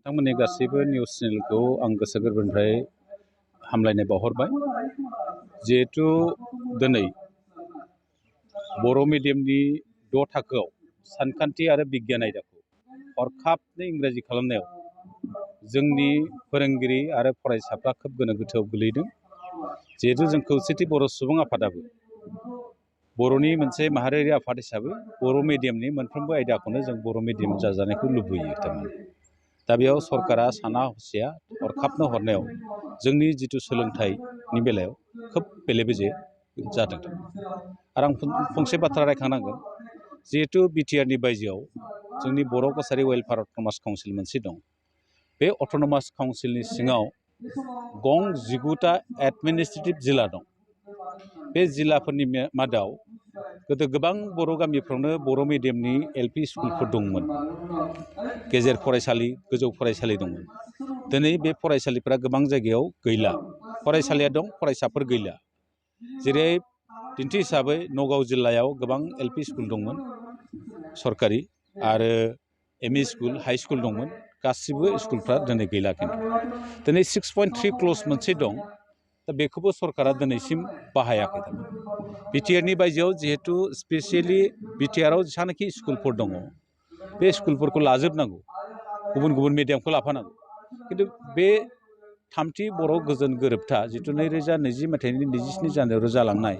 नोंथांमोननि गासैबो निउस चेनेलखौ आं गोसो गोरबोनिफ्राय हामलायनाय बावहरबाय। जिहेथु दिनै बर' मिडियामनि 6 थाखोआव सानखान्थि आरो बिगियान आयदाखौ हरखाबनो इंराजि खालामनायाव जोंनि फोरोंगिरि आरो फरायसाफ्रा खोब गोनो गोथोआव गोलैदों। जिहेतु जों खौसेथि बर' सुबुं आफादाबो बर'नि मोनसे माहारियारि आफाद हिसाबै बर' मिडियामनि मोनफ्रोमबो आयदाखौनो जों बर' मिडियाम जाजानायखौ लुबैयो। थारमाने दा बेयाव सरकारा साना हसिया हरखाबनो हरनायाव जोंनि जिथु सोलोंथाइनि बेलायाव खोब बेले बेजे जादों। आरो आं फंसे बाथ्रा रायखांनांगोन। जिहेतु बिटिआरनि बायजोआव जोंनि बर' कसारि वेलफेयार अट'नमास काउन्सिल मोनसे दं। बे अट'नमास काउन्सिलनि सिङाव गं 19टा एडमिनिस्ट्रेटिभ जिल्ला दं। बे जिल्लाफोरनि मादाव गोदो गोबां बर' गामिफ्रावनो बर' मिडियामनि एलपि स्कुलफोर दंमोन। गेजेर फरायसालि, गोजौ फरायसालि दंमोन। दिनै बे फरायसालिफोरा गोबां जायगायाव गैला। फरायसालिया दं, फरायसाफोर गैला। जेरै दिन्थि हिसाबै नगाव जिल्लायाव गोबां एलपि स्कुल दंमोन सरकारि, आरो एमइ स्कुल, हाइ स्कुल दंमोन। गासिबो स्कुलफ्रा दिनै गैला। खिन्थु दिनै 6.3 क्ल'ज मोनसे दं। दा बेखौबो सरकारा दिनैसिम बाहायाखै। बिटिआरनि बायजोआव जिहेतु स्पेसियेलि बिटिआराव जेसानखि स्कुलफोर दङ बे स्कुलफोरखौ लाजोबनांगौ, गुबुन गुबुन मिडियामखौ लाफानांगौ। खिन्थु बे थामथि बर' गोजोन गोरोबथा जिथु 2020 मायथाइनि 27 जानुवारियाव जालांनाय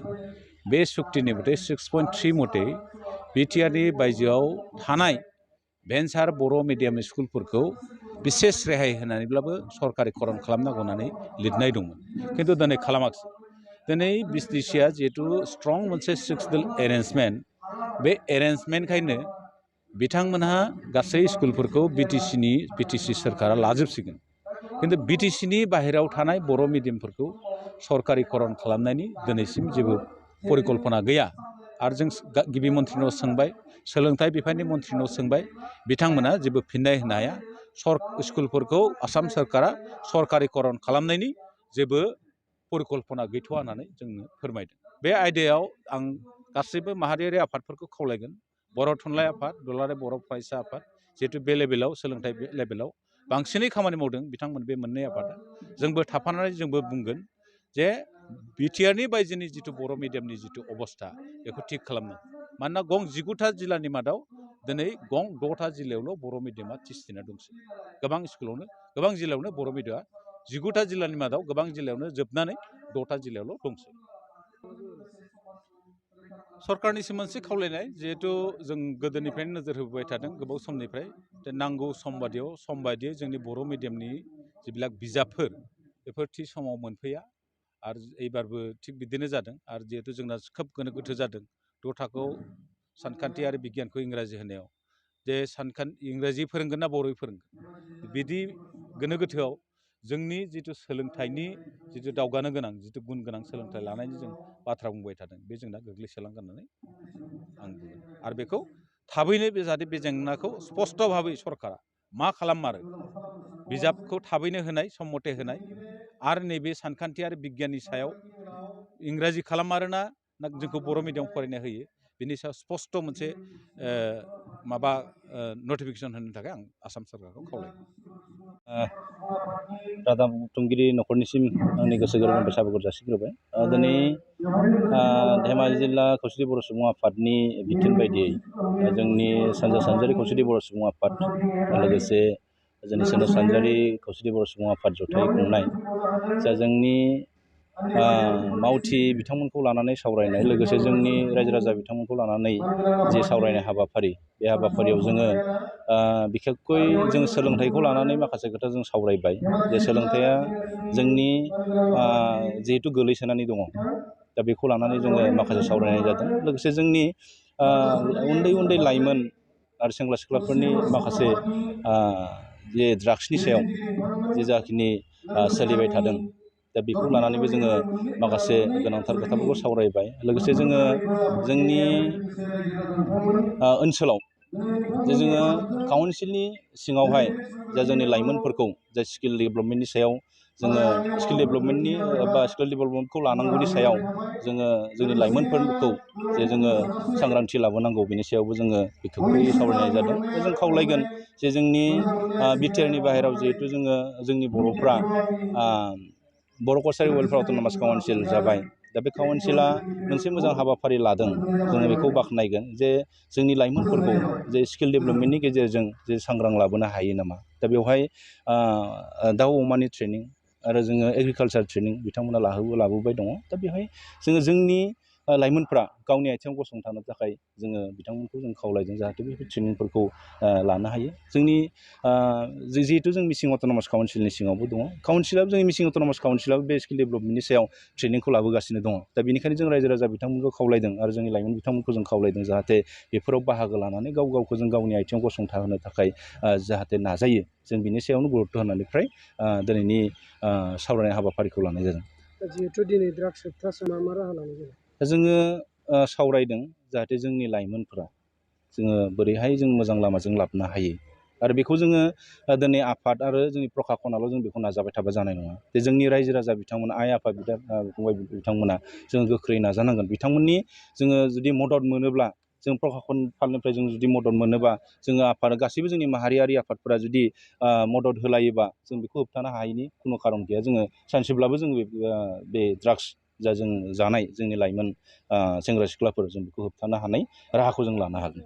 बे सुक्तिनि मथे 6.3 मथे बिटिआरनि बायजोआव थानाय भेन्सार बर' मिडियाम स्कुलफोरखौ बिसेस रेहाय होनानैब्लाबो सरकारिकरन खालामनांगौ होननानै लिरनाय दंमोन। खिन्थु दिनै खालामाखिसै। दिनै बिटिसिआ जिहेतु स्ट्रं मोनसे सिक्सडोल एरेन्जमेन्ट, बे एरेन्जमेन्टखायनो बिथांमोनहा गासै स्कुलफोरखौ बिटिसि सोरखारा लाजोबसिगोन। खिन्थु बिटिसिनि बाहेरायाव थानाय बर' मिडियामफोरखौ सरकारिकरन खालामनायनि दिनैसिम जेबो परिकल्पना गैया। आरो जों गिबि मन्थ्रिनाव सोंबाय, सोलोंथाइ बिफाननि मन्थ्रिनाव सोंबाय, बिथांमोना जेबो फिननाय होनो हाया। स्कुलफोरखौ आसाम सोरखारा सरकारिकरन खालामनायनि जेबो परिकल्पना गैथ'वा होननानै जोंनो फोरमायदों। बे आयदायाव आं गासैबो माहारियारि आफादफोरखौ खावलायगोन। बर' थुनलाइ आफाद, दुलाराय बर' फरायसा आफाद, जिहेतु बे लेभेलाव सोलोंथाइ लेभेलाव बांसिनै खामानि मावदों बिथांमोन बे मोननै आफादा। जोंबो थाफानानै जोंबो बुंगोन जे बिटिआरनि बायजोनि जिथु बर' मिडियामनि जिथु अबस्था बेखौ थिग खालामनांगौ। मानोना गं 19टा जिल्लानि मादाव दिनै गं 6टा जिल्लायावल' बर' मिडियामा थिसथिना दंसै। गोबां स्कुलावनो, गोबां जिल्लायावनो बर' मिडियामा 19टा जिल्लानि मादाव गोबां जिल्लायावनो जोबनानै 6टा जिल्लायावल' दंसै। सरकारनिसिम मोनसे खावलायनाय, जिहेतु जों गोदोनिफ्रायनो नोजोर होबोबाय थादों गोबाव समनिफ्राय, नांगौ सम बायदियै जोंनि बर' मिडियामनि जिবিলাক बिजाबफोर बेफोर थि समाव मोनफैया। आरो एबारबो थिग बिदिनो जादों। आरो जिहेतु जोंना खोब गोनो गोथो जादों 6 थाखोआव सानखान्थि आरो बिगियानखौ इंराजि होनायाव, जे इंराजि फोरोंगोन ना बर'यै फोरोंगोन, बिदि गोनो गोथोआव जोंनि जिथु सोलोंथाइनि जिथु दावगानो गोनां, जिथु गुन गोनां सोलोंथाइ लानायनि जों बाथ्रा बुंबाय थादों, बे जोंना गोग्लैसोलांगोन होननानै आं बुङो। आरो बेखौ थाबैनो जाहाथे बे जेंनाखौ स्पष्ट भाबै सरकारा मा खालाममारो, बिजाबखौ थाबैनो होनाय, सम मथे होनाय, आरो नैबे सानखान्थि आरो बिगियाननि सायाव इंराजि खालाममारोना ना जोंखौ बर' मिडियाम फरायनो होयो, बिनि सायाव स्पष्ट मोनसे नटिफिकेसन होनो थाखाय आं आसाम सरकारखौ खावलायो। रादाब बुथुमगिरि न'खरनिसिम आंनि गोसो गोरबोनिफ्राय साबायखर जासिग्रोबाय। दिनै धेमाजि जिल्ला खौसेथि बर' सुबुं आफादनि बिथोन बायदियै जोंनि सानजा सानजारि खौसेथि बर' सुबुं आफाद, लोगोसे जोंनि सोनाब सानजारि खौसेथि बर' सुबुं आफाद जथाय खुंनाय जा जोंनि मावथि बिथांमोनखौ लानानै सावरायनाय, लोगोसे जोंनि रायजो राजा बिथांमोनखौ लानानै जे सावरायनाय हाबाफारि, बे हाबाफारियाव जोङो बिखेखकै जों सोलोंथाइखौ लानानै माखासे खोथा जों सावरायबाय। जे सोलोंथाइया जोंनि जिहेतु गोलैसोनानै दङ, दा बेखौ लानानै जोङो माखासे सावरायनाय जादों। लोगोसे जोंनि उन्दै उन्दै लाइमोन आरो सेंग्रा सिख्लाफोरनि माखासे जे ड्राग्सनि सायाव जे जाखिनि सोलिबाय थादों, दा बेखौ लानानैबो जोङो माखासे गोनांथार खोथाफोरखौ सावरायबाय। लोगोसे जोङो जोंनि ओनसोलाव जे जोङो काउन्सिलनि सिङावहाय जा जोंनि लाइमोनफोरखौ जा स्किल डेभेलपमेन्टनि सायाव जोङो स्किल डेभेलपमेन्टनि बा स्किल डेभेलपमेन्टखौ लानांगौनि सायाव जोङो जोंनि लाइमोनफोरखौ जे जोङो सांग्रांथि लाबोनांगौ बेनि सायावबो जोङो बिखेवखै सावरायनाय जादों। जों खावलायगोन जे जोंनि बिटिआरनि बाहेरायाव जिहेथु जोंनि बर'फ्रा बर' कसारि वेलफेयार अट'नमास काउन्सिल जाबाय। दा बे काउन्सिला मोनसे मोजां हाबाफारि लादों, जोङो बेखौ बाख्नायगोन जे जोंनि लाइमोनफोरखौ जे स्किल डेभेलपमेन्टनि गेजेरजों जे सांग्रां लाबोनो हायो नामा। दा बेवहाय दाउ अमानि ट्रेनिं आरो जोङो एग्रिकालसार ट्रेनिं बिथांमोना लाबोबाय दङ। दा बेवहाय जोंनि लाइमोनफ्रा गावनि आथिङाव गसंथानो थाखाय जोङो बिथांमोनखौ जों खावलायदों जाहाथे बेफोर ट्रेनिंफोरखौ लानो हायो। जोंनि जिहेथु जों मिसिं अट'नमास काउन्सिलनि सिङावबो दङ, काउन्सिलाबो जोंनि मिसिं अट'नमास काउन्सिलाबो बे स्किल डेभेलपमेन्टनि सायाव ट्रेनिंखौ लाबोगासिनो दङ। दा बेनिखायनो जों रायजो राजा बिथांमोनखौ खावलायदों आरो जोंनि लाइमोन बिथांमोनखौ जों खावलायदों जाहाथे बेफोराव बाहागो लानानै गावखौ जों गावनि आथिङाव गसंथाहोनो थाखाय जाहाथे नाजायो। जों बिनि सायावनो गुरुत्त' होनायनिफ्राय दिनैनि सावरायनाय हाबाफारिखौ लानाय जादों। जिहेथु दिनै ड्राग्स होबथानायाव मा राहा लानाय जादों? दा जोङो सावरायदों जाहाथे जोंनि लाइमोनफोरा जोङो बोरैहाय जों मोजां लामाजों लाबोनो हायो आरो बेखौ जोङो दिनै आफाद आरो जोंनि प्रखाखनाल' जों बेखौ नाजाबाय थाबा जानाय नङा। जे जोंनि रायजो राजा बिथांमोना, आइ आफा फंबाय बिथांमोना जोङो गोख्रै नाजानांगोन। बिथांमोननि जोङो जुदि मदद मोनोब्ला, जों प्रखाखन फालनिफ्राय जों जुदि मदद मोनोबा, जोङो आफाद गासैबो जोंनि माहारियारि आफादफोरा जुदि मदद होलायोबा जों बेखौ होबथानो हायैनि खुनु खारन गैया। जोङो सानसेब्लाबो जों बे ड्राग्स जों जानाय जोंनि लाइमोन सेंग्रा सिख्लाफोर, जों बेखौ होबथानो हानाय राहाखौ जों लानो हागोन।